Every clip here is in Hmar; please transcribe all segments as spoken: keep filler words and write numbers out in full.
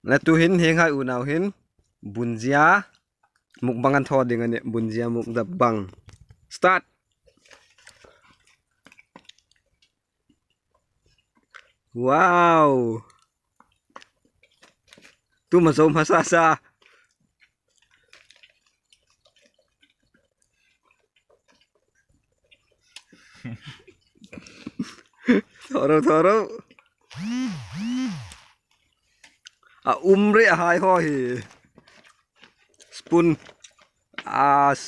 Le tuhin hieng hai unau hin bunjia mukbang an thaw ding a nih, bunjia mukbang. Start. Wow. Tu ma zo hmasa sa. Thaw ro, thaw ro. A um reh a hai haw hi. Spoon. As.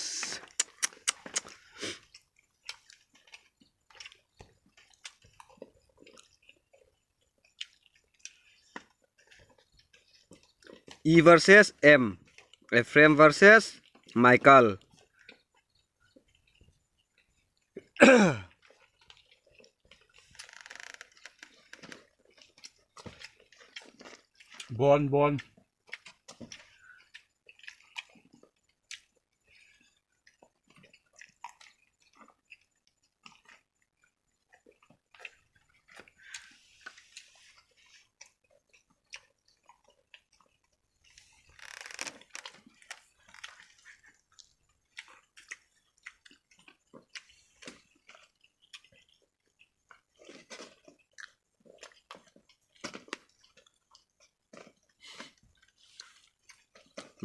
E versus M. Ephraim versus Michael. Bon, bon.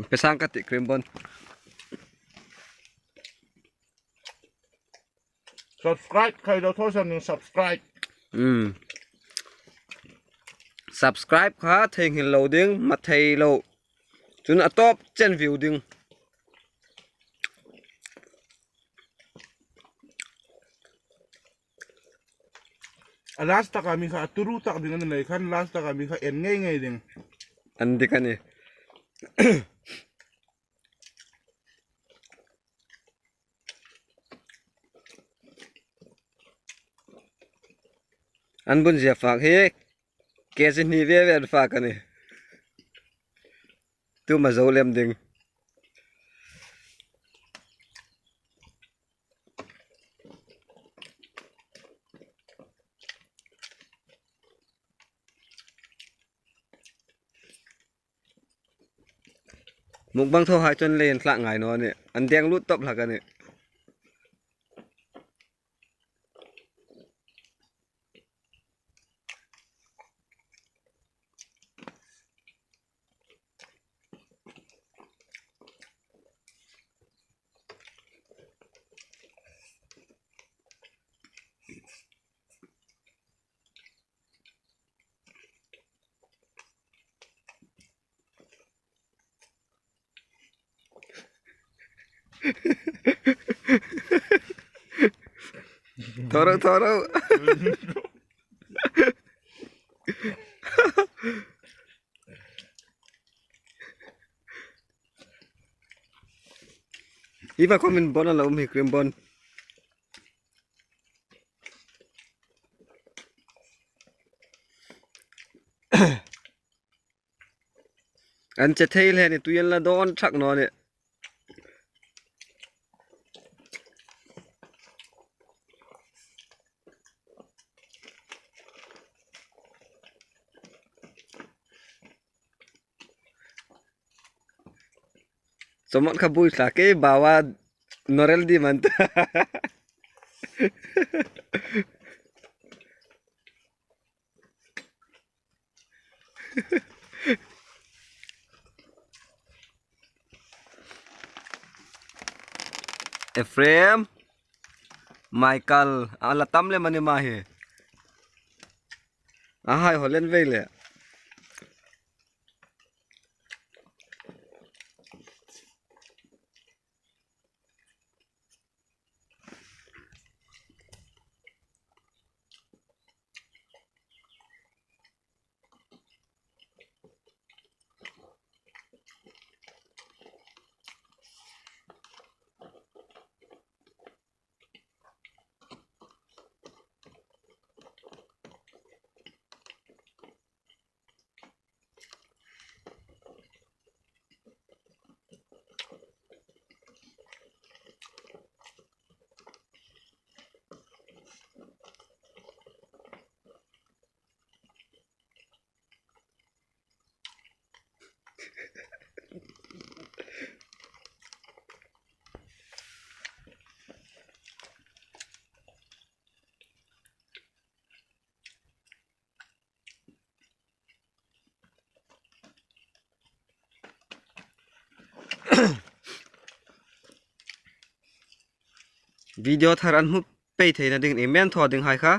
Pe sang ka ti, Cream Bun. Subscribe khai lo tho san ning subscribe. Hmm. Subscribe kha theinghil lo ding, ma thei lo. Chun a tawp chen view ding. A last taka mi kha, a turu tak ding a ni lei khan, last taka mi kha en ngei ngei ding. An dik a nih. An bunjia fak hi, kg hni ve ve an fak a nih. Tu ma zo lem ding. Mukbang thaw hai chun lei an thlak ngai naw a nih. An deng lut tawp hlak a nih. Thaw ro, thaw ro. Hi va comment bawk a la um hi, Cream Bun. An che thei le ni, tui an la dawn thak naw a nih. Chawmot kha bui tla kei bawa norel di man ta. Ephraim, Michael, a la tam lem a ni ma hi. A hai haw lem ve le. Video thar an hmu pei theina dingin ei men thaw ding hai kha.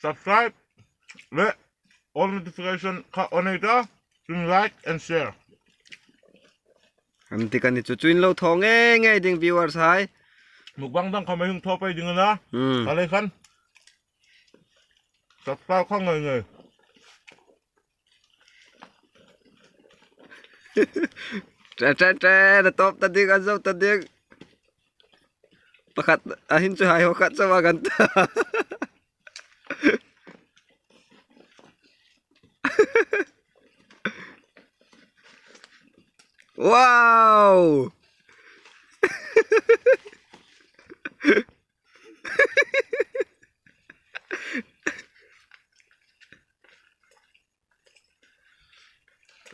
Subscribe le all notification kha on ei ta, tin like and share. An ti kan ni chu chuin lo thaw ngei ngei ding viewers hai. Mukbang dang kha ma hung thaw pei ding a na. Hmm. Ka le khan. Subscribe kha ngei ngei. Tre, tre, tre, na top ta ding, a zo ta ding. Pakhat, a hin chu hai ho khat chawa kan ta. Wow!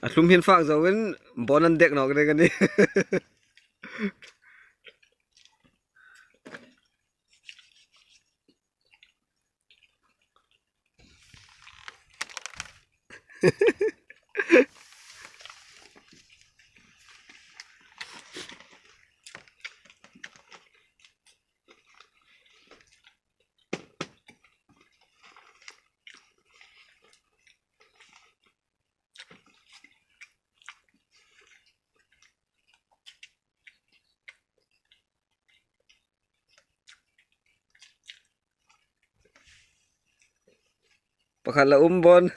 A hlum hin fak zo in, bon an dek nawk dek a nih. Pakhat la um bon.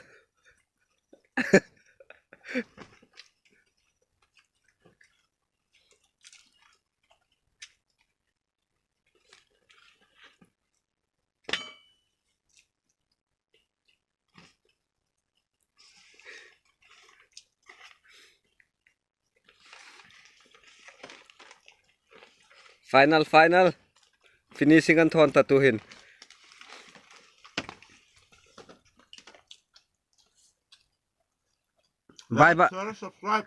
Final, final. Finishing an thawn ta tu hin. Bye bye. Share, subscribe.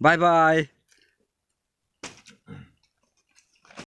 Bye bye.